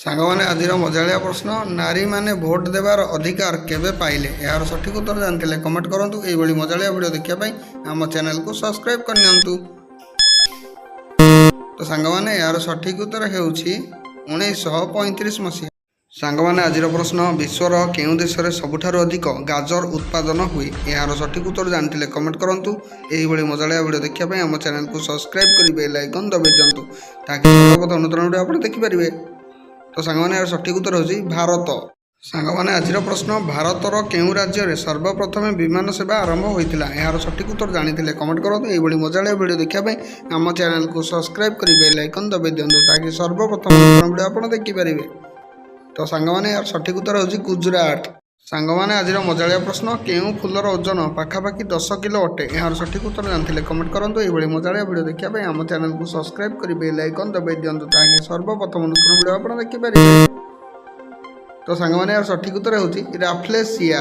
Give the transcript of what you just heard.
ସାଙ୍ଗମାନେ, ଆଜିର ମଜାଳିଆ ପ୍ରଶ୍ନ: ନାରୀମାନେ ଭୋଟ ଦେବାର ଅଧିକାର କେବେ ପାଇଲେ? ଏହାର ସଠିକ୍ ଉତ୍ତର ଜାଣିଥିଲେ କମେଣ୍ଟ କରନ୍ତୁ। ଏଇଭଳି ମଜାଳିଆ ଭିଡ଼ିଓ ଦେଖିବା ପାଇଁ ଆମ ଚ୍ୟାନେଲକୁ ସବସ୍କ୍ରାଇବ୍ କରିନିଅନ୍ତୁ। ତ ସାଙ୍ଗମାନେ, ଏହାର ସଠିକ୍ ଉତ୍ତର ହେଉଛି 1935 ମସିହା। ସାଙ୍ଗମାନେ, ଆଜିର ପ୍ରଶ୍ନ: ବିଶ୍ୱର କେଉଁ ଦେଶରେ ସବୁଠାରୁ ଅଧିକ ଗାଜର ଉତ୍ପାଦନ ହୁଏ? ଏହାର ସଠିକ୍ ଉତ୍ତର ଜାଣିଥିଲେ କମେଣ୍ଟ କରନ୍ତୁ। ଏହିଭଳି ମଜାଳିଆ ଭିଡ଼ିଓ ଦେଖିବା ପାଇଁ ଆମ ଚ୍ୟାନେଲକୁ ସବସ୍କ୍ରାଇବ୍ କରି ବେଲ୍ ଆଇକନ୍ ଦବାଇ ଦିଅନ୍ତୁ, ତାକି ସର୍ବପ୍ରଥମ ନୂତନ ଭିଡ଼ିଓ ଆପଣ ଦେଖିପାରିବେ। ତ ସାଙ୍ଗମାନେ, ଏହାର ସଠିକ୍ ଉତ୍ତର ହେଉଛି ଭାରତ। ସାଙ୍ଗମାନେ, ଆଜିର ପ୍ରଶ୍ନ: ଭାରତର କେଉଁ ରାଜ୍ୟରେ ସର୍ବପ୍ରଥମେ ବିମାନ ସେବା ଆରମ୍ଭ ହୋଇଥିଲା? ଏହାର ସଠିକ୍ ଉତ୍ତର ଜାଣିଥିଲେ କମେଣ୍ଟ କରନ୍ତୁ। ଏହିଭଳି ମଜାଳିଆ ଭିଡ଼ିଓ ଦେଖିବା ପାଇଁ ଆମ ଚ୍ୟାନେଲକୁ ସବସ୍କ୍ରାଇବ୍ କରି ବେଲ୍ ଆଇକନ୍ ଦବାଇ ଦିଅନ୍ତୁ, ତାକି ସର୍ବପ୍ରଥମ ନୂତନ ଭିଡ଼ିଓ ଆପଣ ଦେଖିପାରିବେ। ତ ସାଙ୍ଗମାନେ, ଏହାର ସଠିକ୍ ଉତ୍ତର ହେଉଛି ଗୁଜୁରାଟ। ସାଙ୍ଗମାନେ, ଆଜିର ମଜାଳିଆ ପ୍ରଶ୍ନ: କେଉଁ ଫୁଲର ଓଜନ ପାଖାପାଖି 10 କିଲୋ ଅଟେ? ଏହାର ସଠିକ୍ ଉତ୍ତର ଜାଣିଥିଲେ କମେଣ୍ଟ କରନ୍ତୁ। ଏହିଭଳି ମଜାଳିଆ ଭିଡ଼ିଓ ଦେଖିବା ପାଇଁ ଆମ ଚ୍ୟାନେଲକୁ ସବସ୍କ୍ରାଇବ୍ କରି ବେଲ୍ ଆଇକନ୍ ଦବାଇ ଦିଅନ୍ତୁ, ତାକି ସର୍ବପ୍ରଥମ ନୂତନ ଭିଡ଼ିଓ ଆପଣ ଦେଖିପାରିବେ। ତ ସାଙ୍ଗମାନେ, ଏହାର ସଠିକ୍ ଉତ୍ତର ହେଉଛି ରାଫ୍ଲେସିଆ।